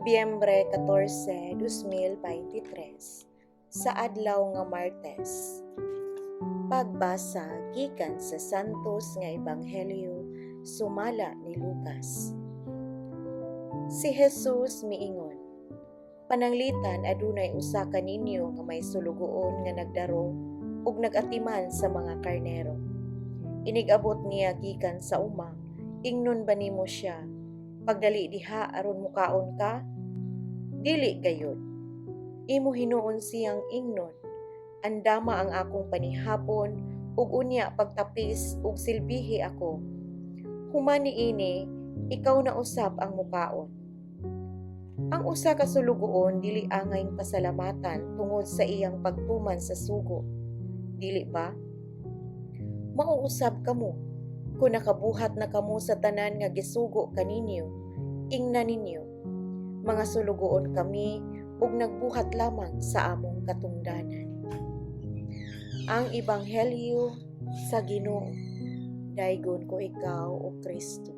Nobyembre 14, 2023, sa adlaw nga Martes. Pagbasa gikan sa Santos nga Ebanghelyo sumala ni Lucas. Si Jesus miingon, "Pananglitan adunay usa kaninyo nga may sulugoon nga nagdaro ug nag-atiman sa mga karnero. Inig-abot niya gikan sa uma, ingnon ba nimo siya, 'Pagdali diha aron mukaon ka'? Dili gayud. Imo hinuon siyang ingnon, 'Andama ang akong panihapon ug unya pagtapis ug silbihi ako. Human niini, ikaw na usab ang mukaon.' Ang usa ka sulugoon dili angay pasalamatan tungod sa iyang pagtuman sa sugo. Dili ba? Mao usab kamo, kung nakabuhat na kamo sa tanan nga gisugo kaninyo, ingna ninyo, 'Mga sulugoon kami ug nagbuhat lamang sa among katungdanan.'" Ang Ebanghelyo sa Ginoo. Daygon ko ikaw, O Kristo.